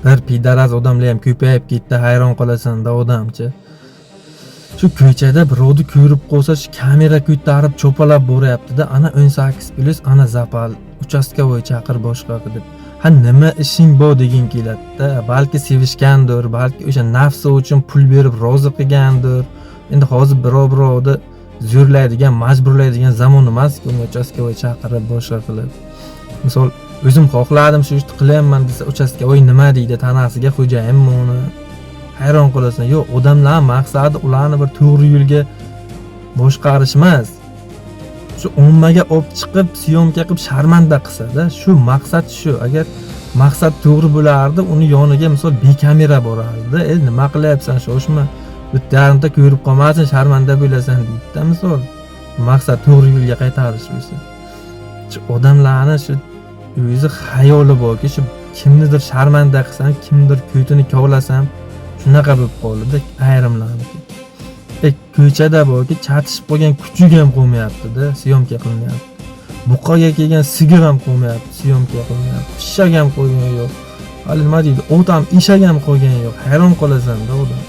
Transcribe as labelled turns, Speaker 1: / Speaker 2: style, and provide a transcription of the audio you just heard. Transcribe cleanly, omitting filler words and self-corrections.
Speaker 1: Bir пидарас odamlar ham ko'payib ketdi, hayron qolasan-da odamchi. Shu ko'chada birovni ko'rib qolsa, shu kamera ko'tarib cho'palab boryapti-da, ana 18+, ana запал, участковой chaqir, boshqa deb. Ha, nima ishing bor degin keladi-da. Balki sevishgandir, balki o'sha nafsi uchun pul berib rozi qilgandir. Endi hozir birov birovni zo'rlaydigan, majburlaydigan zamon emas-ku, uni участковой chaqirib, boshqa qilib. Misol, o'zim xohladim, shu ishni qilyapman desa, участковой nima deydi, tanasiga xo'jayinmi uni? Hayron qolasan. Yo'q, odamlar maqsadi ularni bir to'g'ri yo'lga boshqarish emas. Shu ommaga olib chiqib, съёмка qilib sharmanda qilsa-da, shu maqsad shu. Agar maqsad to'g'ri bo'lardi, uni yoniga misol bekamera borardi. "E, nima qilyapsan, shoshma. Bitta yarimta ko'rib qolmasin, sharmanda bo'lasan" deydi-da misol. Maqsad to'g'ri yo'lga qaytarish bo'lsa. Shu odamlarni shu o'zi xayoli borki, shu kimnidir sharmanda qilsam, kimnidir ko'tini kovlasam, shunaqa bo'lib qoldi-da ayrimlarniki. E, ko'chada borki, chatishib qolgan kuchuk ham qolmayapti-da, съёмка qilinyapti. Buqaga kelgan sigir ham qolmayapti, съёмка qilinyapti. Pishak ham qolgani yo'q. Hali nima deydi, ot ham, eshak ham qolgani yo'q. Hayron qolasan-da odam.